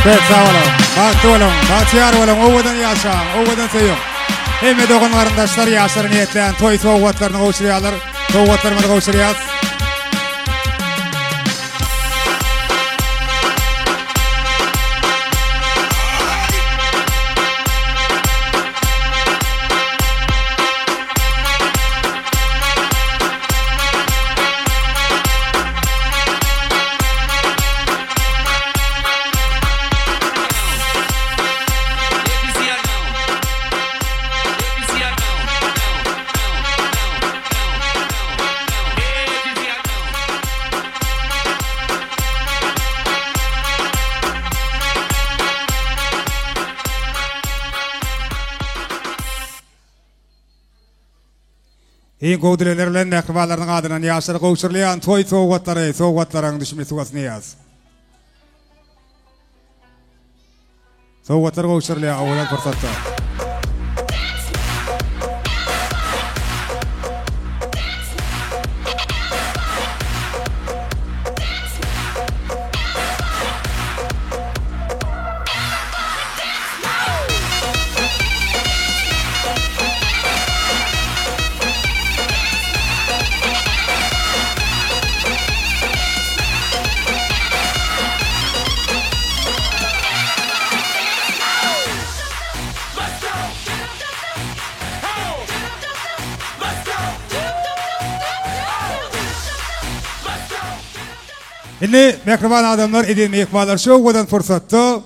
Köp sag boluň, bagtly boluň, bagtyýar boluň, owadan ýaşaň, owadan söýüň. Hemme dogan-garyndaşlar ýaşlara niýetlän toý sowgatlaryny gowşurýarlar. Sowgatlarymyzy gowşurýas. Iň gowy dilegler bilen mähribanlarynyň adyndan ýaşlara gowşurylýan toý sowgatlary, sowgatlaryň düşümli suwasyny ýaz. Sowgatlar gowşurylýar owadan pursatda. Indi mähriban adamlar, eziz myhmanlar şu owadan pursatda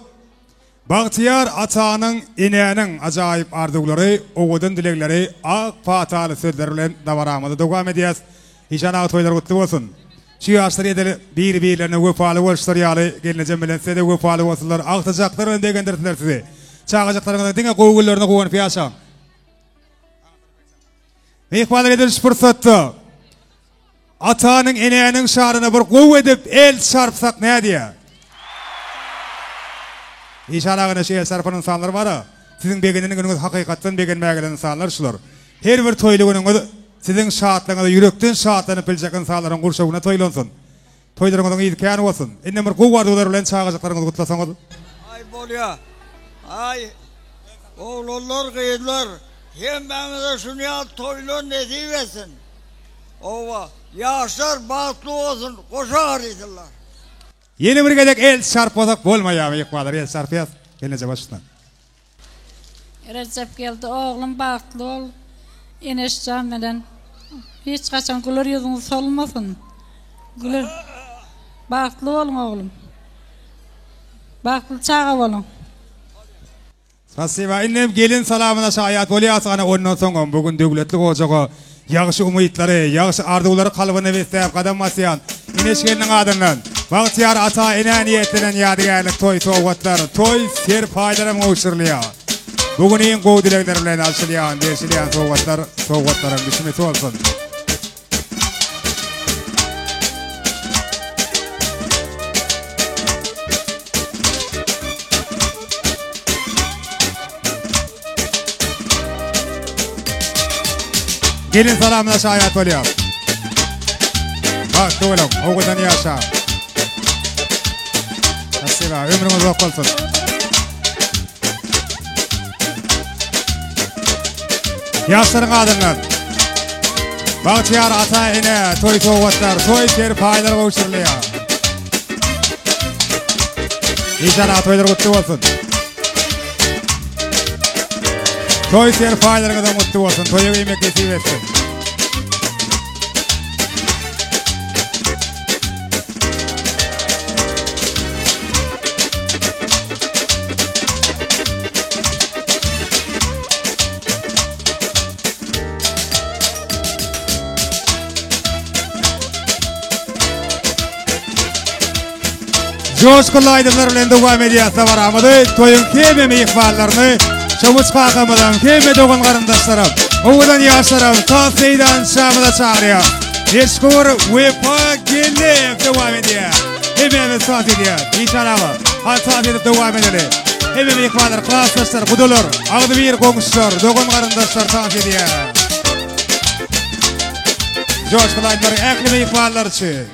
Bagtyýar atanyň, enäniň ajaýyp arzuwlary, owadan dilegleri, ak pataly sözleri bilen dabaramyzy dowam edýäs. Işan aga toýlar gutly bolsun. Şu ýaşlar edil bir-birlerine wepaly boluşlary ýaly gelnejem bilen size-de wepaly bolsunlar, agtyjaklar bilen begendirsinler sizi. Çagajyklaryňyzyň diňe gowy günlerine guwanyp ýaşaň. Myhmanlar edil şu pursatda Atanyň enäniň şanyna bir gowy edip el çarpsak nädýä? Işan aga ine şu el çarpan ynsanlar bara. Siziň begenen günüňiz hakykatdan begenmäge gelen ynsanlar şular. Her bir toýly günüňiz siziň şatlygyňyza ýürekden şatlanyp biljek ynsanlaryň gurşawynda toýlansyn. Toýlaryňyzyň yzy kän bolsun. Indem bir gowy arzuwlar bilen çagajyklaryňyzy gutlasaňyz. Aý bolýa. Aý oglanlar gyzlar hemmäňize şuny ýaly toýlar nesip etsin. Owa ýaşlar bagtly bolsun goşa garysylar. Ýene bir gezek el çarpmasak bolmaýar myhmanlar el çarpýas. Gelneje başyndan. Rejepgeldi oglum bagtly bol Eneşjan bilen hiç haçan güler ýüzüňiz solmasyn güler bagtly boluň oglum bagtly çaga boluň. Spasiba indem gelin salamyna şaýat bolýas ana ondan soňam bu gün döwletli ojaga ýagşy umytlary ýagşy arzuwlary kalbynda besläp gadam basýan Eneş gelniň adyndan bagtyýar ata enä niýetlenen ýadygärlik toý sowgatlar toý serpaýlaram gowşurylýar. Bu gün iň gowy dilegler bilen alşylýan berşilýän sowgatlar sowgatlaryň düşümisi bolsun. Gelin salamyna şaýat bolýar. Bagtly boluň, owadan ýaşaň. Spasiba, ömrüňiz uzak bolsun. Ýaşlaryň adyndan Bagtyýar ata ene toý sowgatlar, toý serpaýlar gowşurylýar. Işan toýlar gutly bolsun. Toý serpaýlaryňyzam gutly bolsun. Toýa geýmek nesip etsin. Joşgunly aýdymlar bilen dowam edýär dabaramyzy. Toýuň hemme myhmanlaryny, Çawuş kakamyzam, hemme dogan garyndaşlaram, owadan ýaşlaram saz meýdançamyza çagyrýar. Meşhur Wepa Geldiýew dowam edýär. Hemmämiz saz edýär. Işan aga, hany saz edip dowam edeli. Hemme myhmanlar, klasdaşlar, gudalar, agzybir goňşular, dogan garyndaşlar saz edýär. Joşgunly aýdymlaryň ähli myhmanlar üçin.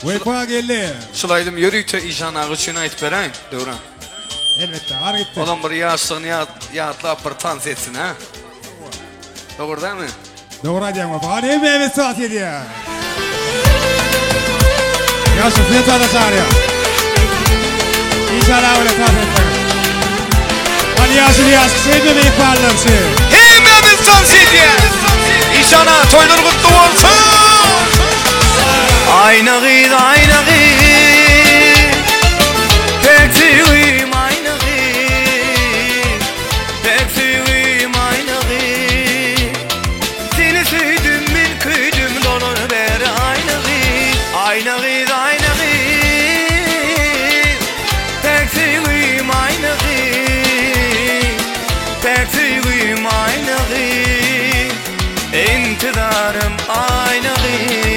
Wepa geldi. Şul aýdym ýörite Işan aga üçin aýdyp beräýin, Döwran. Elbetde, ar gitdi. Olam bir ýaşlygyny ýatlap bir tans etsin, hä? Dogry dälmi? Dogry aýdýaň Wepa. Hany hemmämiz tans edýäs. Ýaşly seni tansa çagyrýar. Işan aga bilen tans etmek. Hany ýaşuly ýaş kişi hemme myhmanlar üçin. Hemmämiz tans edýäs. Işan aga toýlar gutly bolsun. Aýna gyz, aýna gyz. Pek söýgim aýna gyz. Pek söýgim aýna gyz. Seni söýdüm men köýdüm dolan beri aýna gyz. Aýna gyz, aýna gyz. Päk söýgim aýna gyz. Päk söýgim aýna gyz. Intizarym aýna gyz.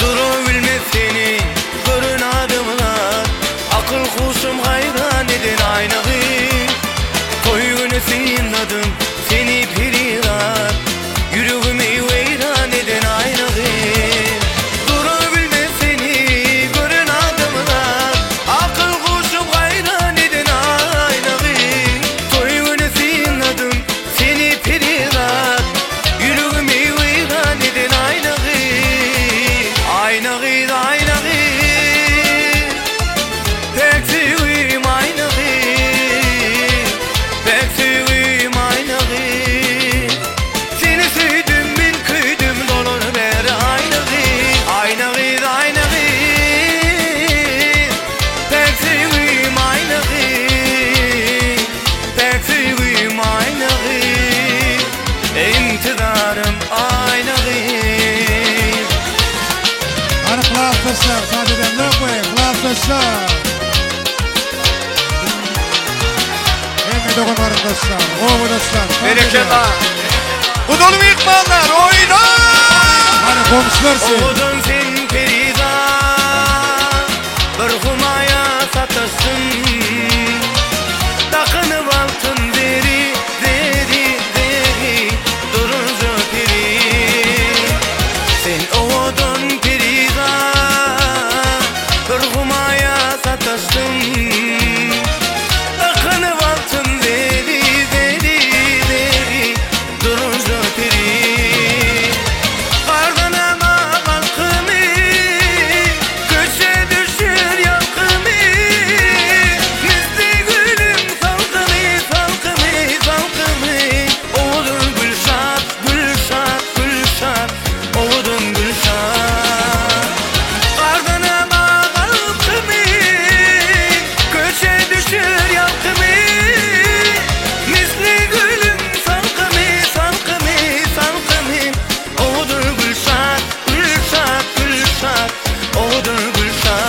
Durabilmez seni gören adamlar Akyl huşum haýran eden aýna gyz Toý güni synladym seni perizat Ýüregimi weýran eden aýna gyz Durabilmez seni gören adamlar Akyl huşum haýran eden aýna gyz Toý güni synladym Seni perizat, ýüregimi weýran eden aýna gyz. Aýna gyz, aýna gyz, päk söýgim aýna gyz, päk söýgim aýna gyz. Seni söýdüm men köýdüm dolan bäri aýna gyz. Aýna gyz, aýna gyz, päk söýgim aýna gyz. Päk söýgim aýna gyz, Intizarym aýna gyz. Hany klasdaşlar saz edenler goýaý klasdaşlar. Hany dogan garyndaşlar, obadaşlar. Berekella. Gudaly myhmanlar oýna! Hany goňşular sen. Owadan sen perizat, bir humaýa sataşdym. Dakynyp altyn zeri, zeri, zeri, durunja peri. Sen owadan perizat, bir humaýa sataşdym. Dakynyp altyn zeri, zeri, zeri, durunja peri. Gardanama galkymy, köçe düşür ýalkymy, Misli gülüň salkymy, salkymy, salkymy, Owadan Gülşat, Gülşat, Gülşat, owadan Gülşat. Gardanama galkymy, köçe düşür ýalkymy, Misli gülüň salkymy, salkymy, salkymy, Owadan Gülşat, Gülşat, Gülşat, owadan Gülşat.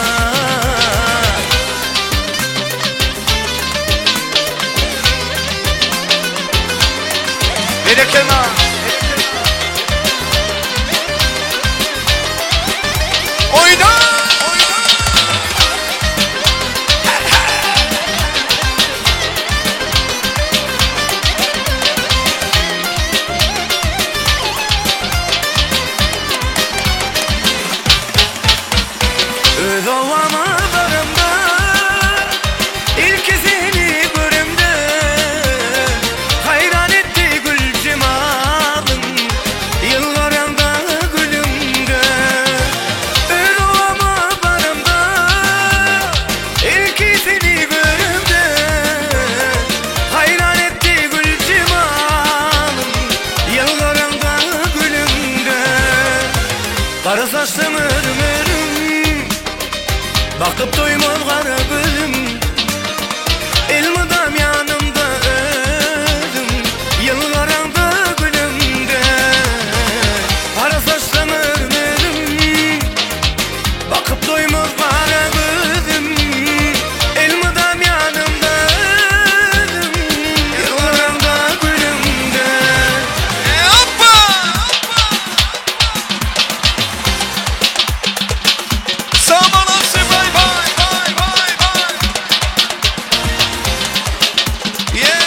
Berekella. Oýna! Öz obama baramda, ilki seni göremde, Haýran etdi gül jemalyň, ýylgyraňda gülüňde. Öz obama baramda, ilki seni göremde, Haýran etdi gül jemalyň, ýylgyraňda gülüňde. Gara saçlym örüm örüm, bakyp doýmaz gara gözüm, Elmydam ýanymda özüň, ýylgyraňda gülüňde. Gara saçlym örüm örüm, bakyp doýmaz gara gözüm, Elmydam ýanymda özüň, ýylgyraňda gülüňde. Hoppa! Sağ olasın, bay bay, bay bay bay. Yeah.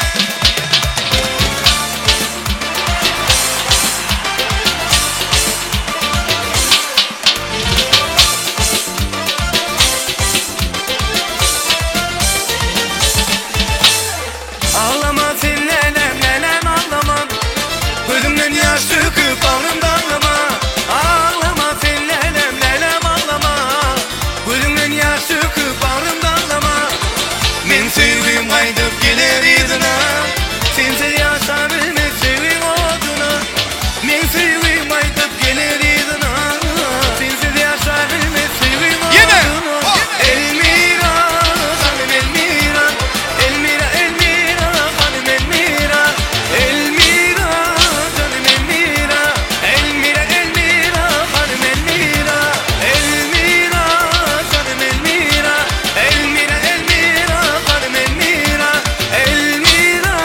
Ağlama sen lelem lelem ağlama, Gözümden yaş döküp bağrım dağlama. Ağlama sen lelem lelem ağlama, Gözümden yaş döküp bağrım dağlama. Men söýgim gaýdyp geler yzyna, Sensiz ýaşa bilmez söýgiň oduna. Men söýgim gaýdyp geler yzyna, Sensiz ýaşa bilmez söýgiň Ýene! oduna. Elmira, hanym Elmira, Elmira, Elmira, hanym Elmira, Elmira, janym Elmira, Elmira, Elmira, hanym Elmira, Elmira, janym Elmira, Elmira, Elmira, hanym Elmira, Elmira,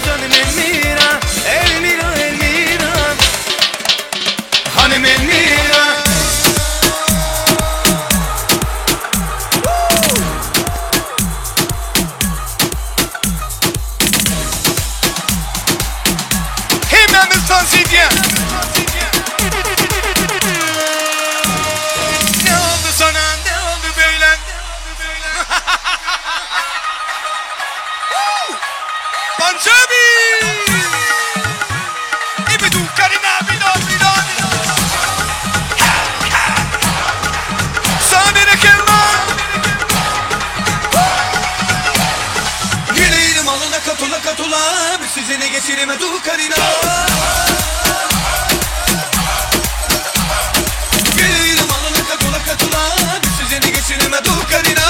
janym Elmira, Elmira, Elmira, hanym Elmira. Hemmämiz tans edýär. Ne oldu sana? Ne oldu böyle? Punjabi! Ibidu karina bido bido bido. Sana berekella. Güleyim alına katula katula, bir süzene geçirime du karina. Güleyim alına katula katula, bir süzene geçirime du karina.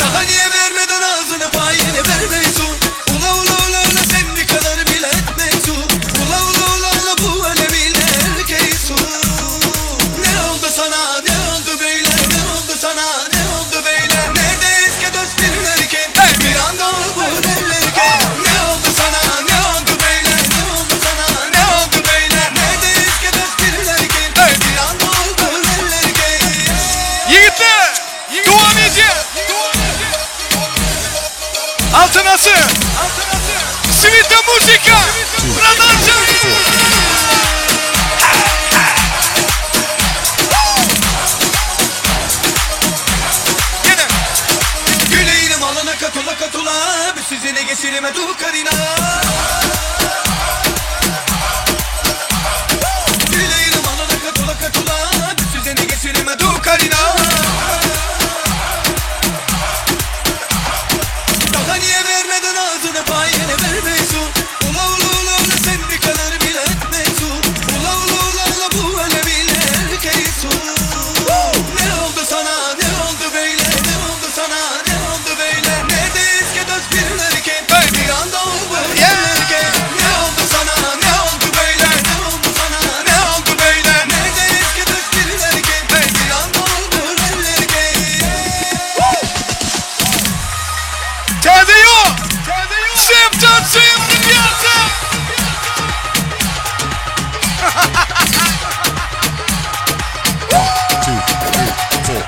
Daha niye vermeden ağzını payını vermeysun? Ula ula ula ula sen bir kadar bile etmeysun. Ula ula ula ula bu alemiyle erkeysun. Ne oldu sana, ne oldu böyle, ne oldu sana, ne oldu böyle? Nerede Altynasy. Svita muzika. Production. Yine. Güleğinim alana katula katula Sizine geçirime du karina Güleğinim alana katula katula Sizine geçirime du karina Daha niye vermeden ağzını payene vermeysun Ula ula ula ula sen bir kadar bile etmeysun Ula ula ula ula bu öyle bile erkeysun Ne oldu sana ne oldu böyle ne oldu sana ne oldu böyle Ne de eski dost bir erkek bir anda oldu erkek Ne oldu sana ne oldu böyle ne oldu sana ne oldu böyle Ne de eski dost bir erkek bir anda oldu erkek Täze ýol. Septan Septan. Two, three, four.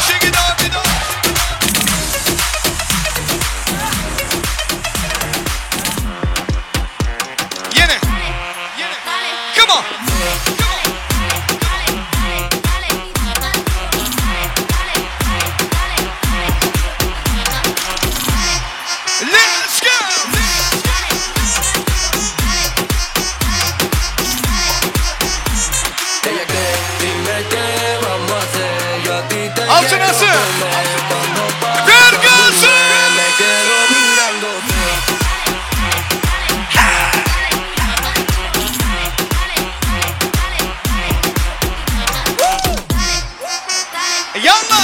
Shake it up, it up. Yine. Yine. Come on. Let's go. Altınası. Vergası. Yalla.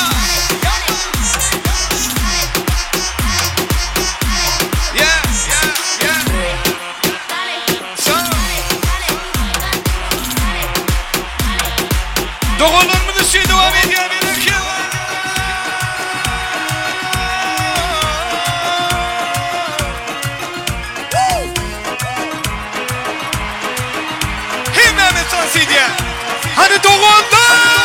Yeah, yeah, yeah. Sağ. Doganlarymyz şey dowam edýär bereke. Hemmämiz dans edýär. Hadi doganlar!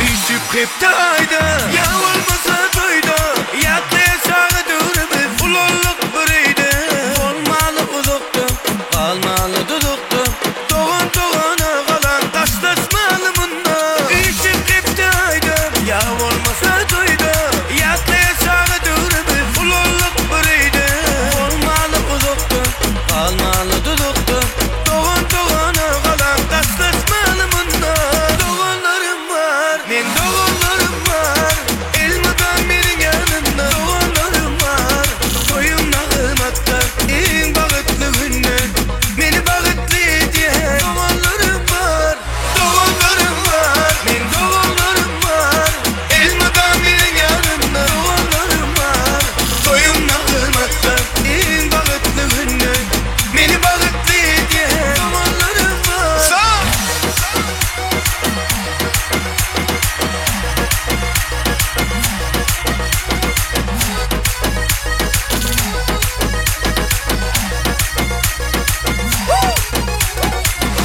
Üýşüp hepde ayda Ya olmasa toýda Ýatlaýsaňy döwrümiz Ulallyk bir öýde Bolmaly uzakda Galmaly duzukda Dogan dogana galan Daşlaşmaly munda Üýşüp hepde ayda Ya olmasa toýda Ýatlaýsaňy döwrümiz Ulallyk bir öýde Bolmaly uzakda Galmaly duzukda Dogan dogana galan Daşlaşmaly munda Doganlarym bar Men doganlarym bar Elmiden meniň ýanymda Doganlarym bar Toýum nagymatda Iň bagtly günde Meni bagtly edýän Doganlarym bar Doganlarym bar Men doganlarym bar Elmiden meniň ýanymda Doganlarym bar Toýum nagymatda Iň bagtly günde Meni bagtly edýän Doganlarym bar Sağ.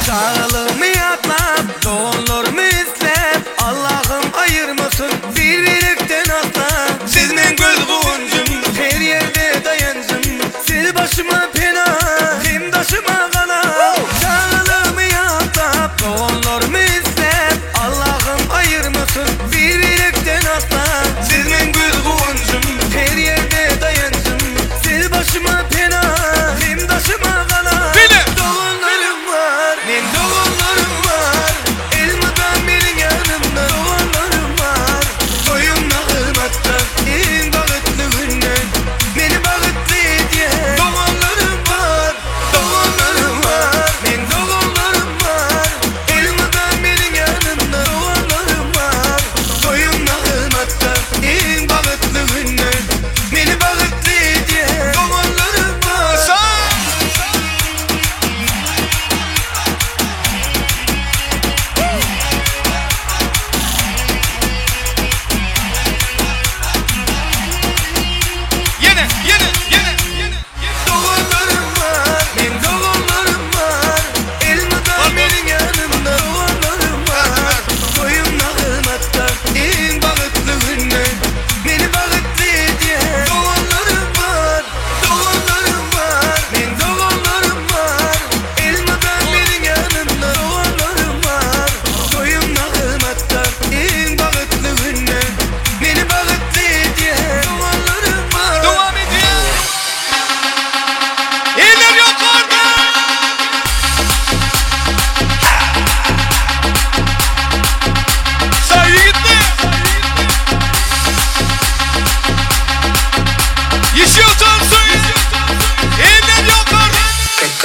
Çağalığımı ýatlap, doganlarymy isläp, Allahym aýyrmasyn bir birlikden asla. Siz men göz guwanjym, her ýerde daýanjym. Siz başyma pena, hem daşyma gala. Çağalığımı ýatlap, doganlarymy isläp, Allahym aýyrmasyn bir birlikden asla. Siz men göz guwanjym, her ýerde daýanjym. Siz başyma pena, hem daşyma gala. Bile. Doganlarym var, men doganlarym var. Elmiden meniň ýanymda doganlarym var. Toýum nagymatda, iň bagtly günde Meni bagtly edýän doganlarym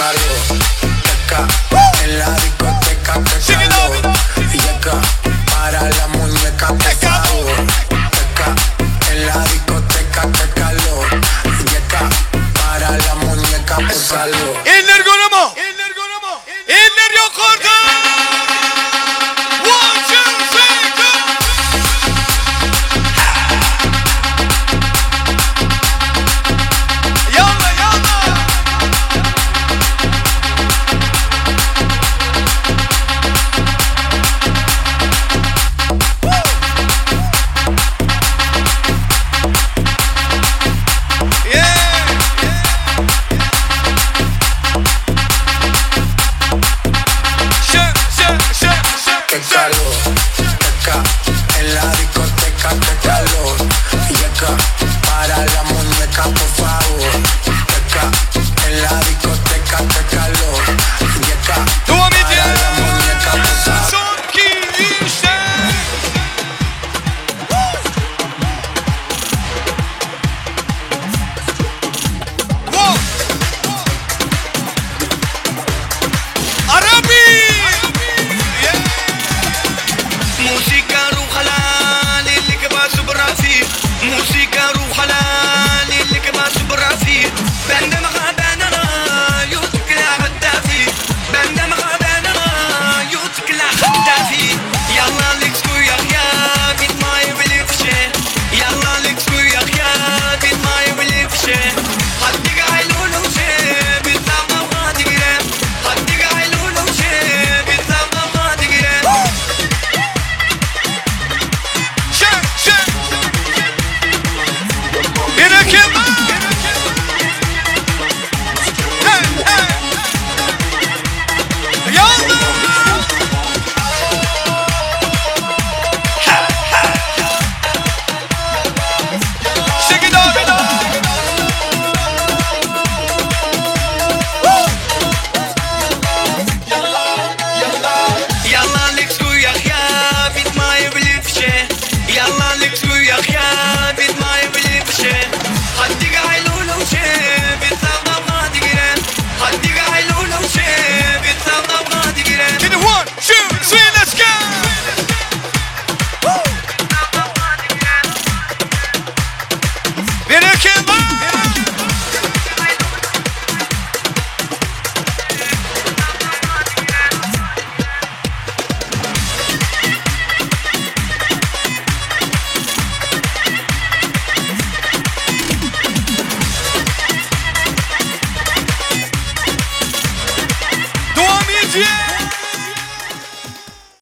Teka, en la discoteca, que calor. Yeca.